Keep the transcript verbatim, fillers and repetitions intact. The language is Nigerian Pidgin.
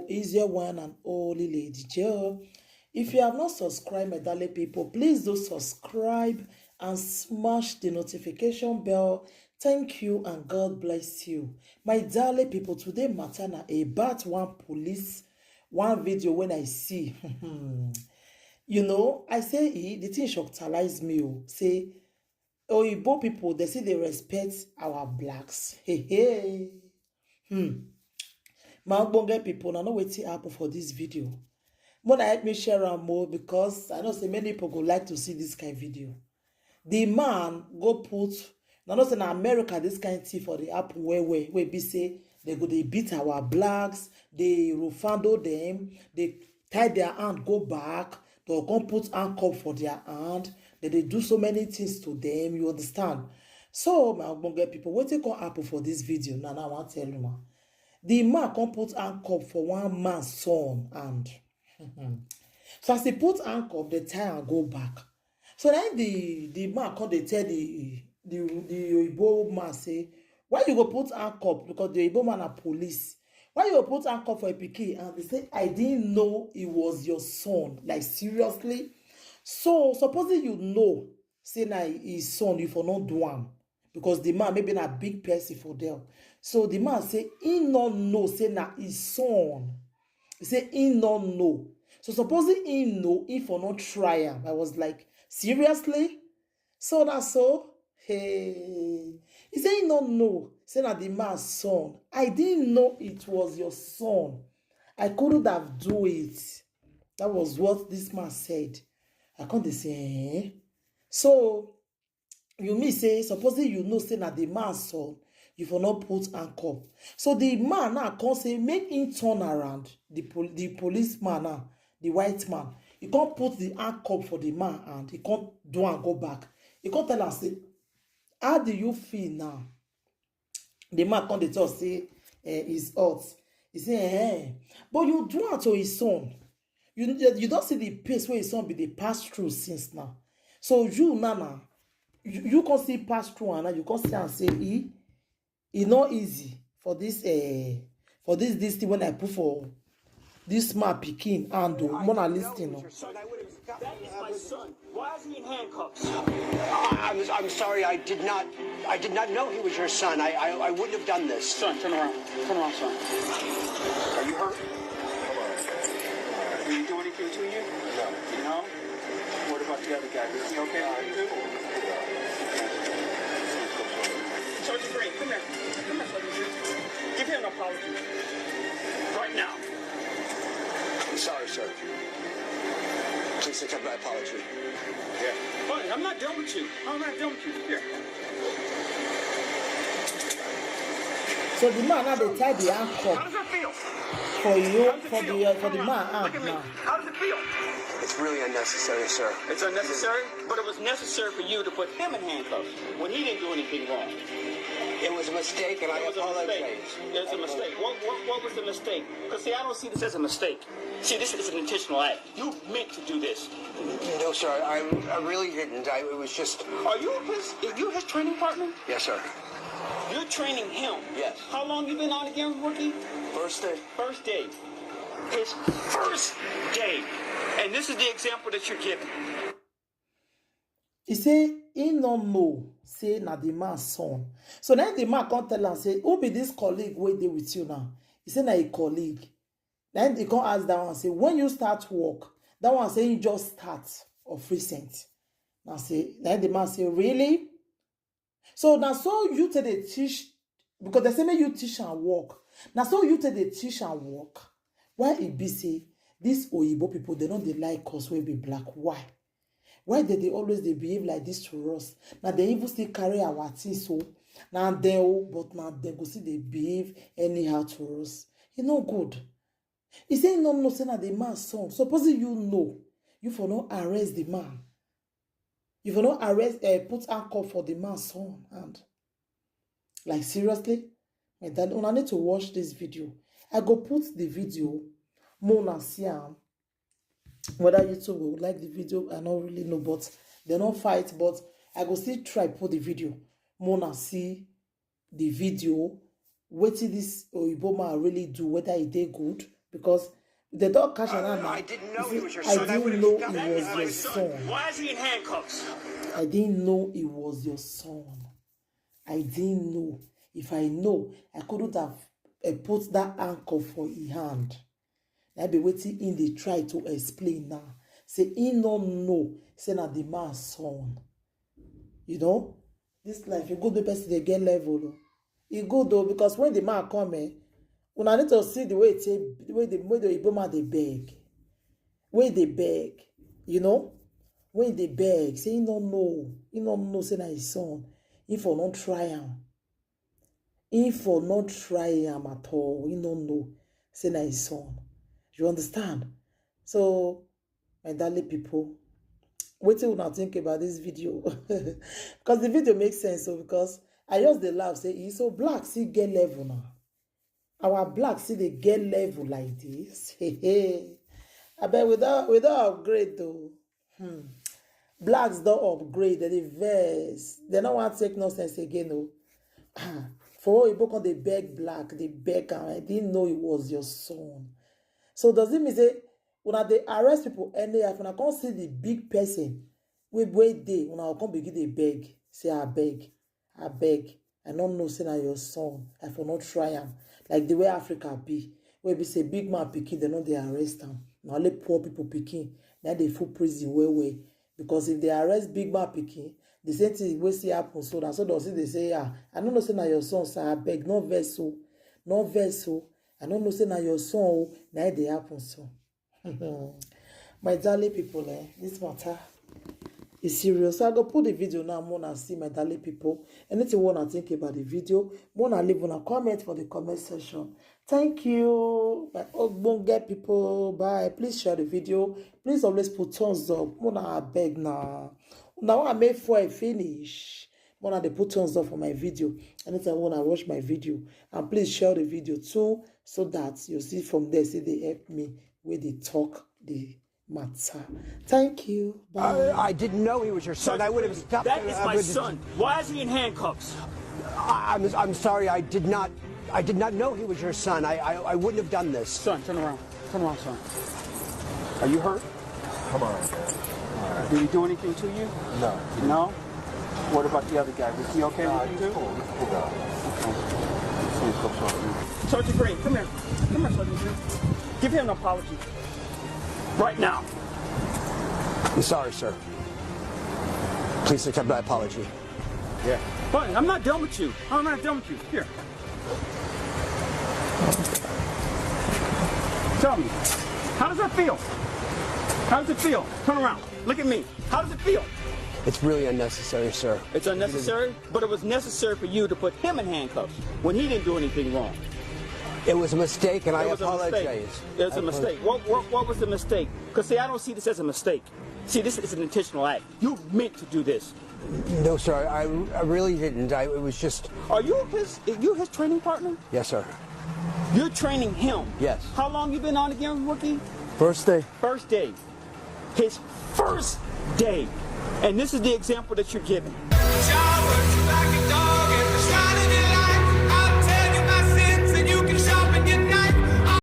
is your one and only Lady Joe. If you have not subscribed, my darling people, please do subscribe and smash the notification bell. Thank you and God bless you. My darling people, today matter na about one police, one video when I see. You know, I say, eh, the thing shockalize me. Oh, say, Oyibo people, they say they respect our blacks. Hey, hey. Hmm. My ogbonge people, I know wetin happen for this video. Mona help me share am more because I know say many people go like to see this kind video. The man go put, I know say na America this kind thing for the happen well well. We be say they go they beat our blacks, they rufando them, they tie their hand go back, they come put handcuff for their hand, they they do so many things to them. You understand? So my ogbonge people, wetin come happen for this video? Now, now I want tell you now. The man come put handcuff for one man's son hand. So as he put handcuff, they tie and go back. So then the the man come they tell the the the Oyibo man say, why you go put handcuff? Because the Oyibo man are police. Why you go put handcuff for a pikin? And they say, I didn't know it was your son. Like, seriously? So supposing you know say na his son, you for not do am, because the man maybe na big person for them. So the man say he no know say na his son. He say he no know. So supposing he know, he for not try am. I was like, seriously? So that's so. Hey, he say he no know say na the man's son. I didn't know it was your son. I couldn't have do it. That was what this man said. I can't dey say, eh? So you mean say supposing you know say na the man's son, you for not put handcuff. So the man now come say make him turn around. The pol the policeman now, the white man, he can't put the handcuff for the man and he can't do and go back. He can't tell am say, how do you feel now? The man come dey talk say, eh, he's hot. He say, eh, but you do am to his son. You you don't see the pace where his son be dey pass through since now. So you now now you, you can see pass through and now you can see and say e e not easy for this uh, for this this thing when I put for this small pikin and o. Mona, listen o. That is my son. Why is he in handcuffs? I'm, I'm sorry, I did not, I did not know he was your son. I, I, I wouldn't have done this. Son, turn around. Turn around, son. Are you hurt? Did he do anything to you? No. No? What about the other guy? Is he okay? Sergeant Green, come here. Come here, Sergeant Green. Give him an apology. Right now. I'm sorry, sir. Please accept my apology. Yeah. Fine, I'm not done with you. I'm not done with you. Here. So the man now they tie the How handcuff does it feel? for you How does it for feel? the uh, for the Come man on, look hand at me. Now. How does it feel? It's really unnecessary, sir. It's unnecessary, but it was necessary for you to put him in handcuffs when he didn't do anything wrong. It was a mistake, and I It was a apologize. mistake. It's a mistake. What, what, what was the mistake? Because, see, I don't see this as a mistake. See, this is an intentional act. You meant to do this. No, sir, I, I really didn't. I, it was just. Are you his? Are you his training partner? Yes, sir. You're training him. Yes. How long you been on again, rookie? First day. First day. His first day. And this is the example that you're giving. He say he no know say na the man's son. So then the man come tell am say, who be this colleague wey dey with you now? He say na a colleague. Then he come ask that one say, when you start work? That one say he just start of recent. Now say then the man say, really? So now so you take dey teach, because they say make you teach and work. Now so you take dey teach and work. Why e be say these oyibo people, they don't dey like us wey be black? Why? Why they dey always dey behave like this to us? Now they even still carry our things so. Now they oh, but now they go see they behave anyhow to us. E no good. He say no no say na the man's son. Supposing you know, you for no arrest the man. You for no arrest uh, put handcuff for the man's son hand. Like seriously? My dad, una need to watch this video. I go put the video. Mona see am. Whether YouTube will like the video, I don't really know, but they don't fight. But I go still try put the video. Mona see the video. Wetin this oyibo man really do? Whether e dey good Because the dog catch am now. I didn't know he was your son. I didn't know he was your son. Why is he in handcuffs? I didn't know he was your son. I didn't know. If I know, I couldn't have uh, put that handcuff for his hand. That be wetin he dey try to explain now. Say he no know. Say na the man's son. You know, this life, e good make person dey get level. E good though, because when the man come, eh, una need to see the way take, the way the way the Igbo man dey beg, wey dey beg, you know, wey dey beg, say he no know, he no know say na his son, he for no try am, he for no try am at all, he no know say na his son. You understand? So, my darling people, wetin una think about this video? Because the video makes sense o, because I just dey laugh say e so black still get level now. Our black still dey get level like this. Abeg, we don we don upgrade though. Hmm. Blacks don upgrade, dem dey vex. Dem no wan take nonsense again o. For oyibo come dey beg black, dey beg am, I didn't know it was your son. So does it mean say una dey arrest people anyhow? If una come see the big person wey wey dey, una go come begin dey beg, say abeg, abeg, I no know say na your son, I for no try am. Like the way Africa be, wey be say big man pikin, dem no dey arrest am. Na only poor people pikin na dey full prison well well. Because if they arrest big man pikin, the same thing wey still happen so, na so dem still dey say, ah, I no know say na your son, sir, abeg, no vex o, no vex o. I no know say na your son o, na it dey happen so. My darling people, eh, this matter is serious. So I go put the video now, more and see, my darling people. Anything wanna think about the video, more and leave una comment for the comment section. Thank you, my ogbonge people. Bye. Please share the video. Please always put thumbs up. Mona, I beg now. Now I make for I finish. Mona, they put thumbs up for my video. Anytime wanna watch my video, and please share the video too, so that you see from there, see they help me with the talk, the matter. Thank you. Bye. I, I didn't know he was your son. I would have stopped. That is I my would- son. Why is he in handcuffs? I, I'm, I'm sorry. I did not. I did not know he was your son. I, I, I wouldn't have done this. Son, turn around. Turn around, son. Are you hurt? Come on, man. Did he do anything to you? No. No? What about the other guy? Was he okay with you too? Sergeant Green, come here. Come here, Sergeant Green. Give him an apology. Right now. I'm sorry, sir. Please accept my apology. Yeah. But I'm not done with you. I'm not done with you. Here. Tell me, how does that feel? How does it feel? Turn around. Look at me. How does it feel? It's really unnecessary, sir. It's unnecessary, but it was necessary for you to put him in handcuffs when he didn't do anything wrong. It was a mistake, and I It was a apologize. mistake. It was a mistake. What, what, what was the mistake? Because, see, I don't see this as a mistake. See, this is an intentional act. You meant to do this. No, sir. I, I really didn't. I, it was just. Are you his? Are you his training partner? Yes, sir. You're training him. Yes. How long you been on again, rookie? First day. First day. His first day. And this is the example that you're giving.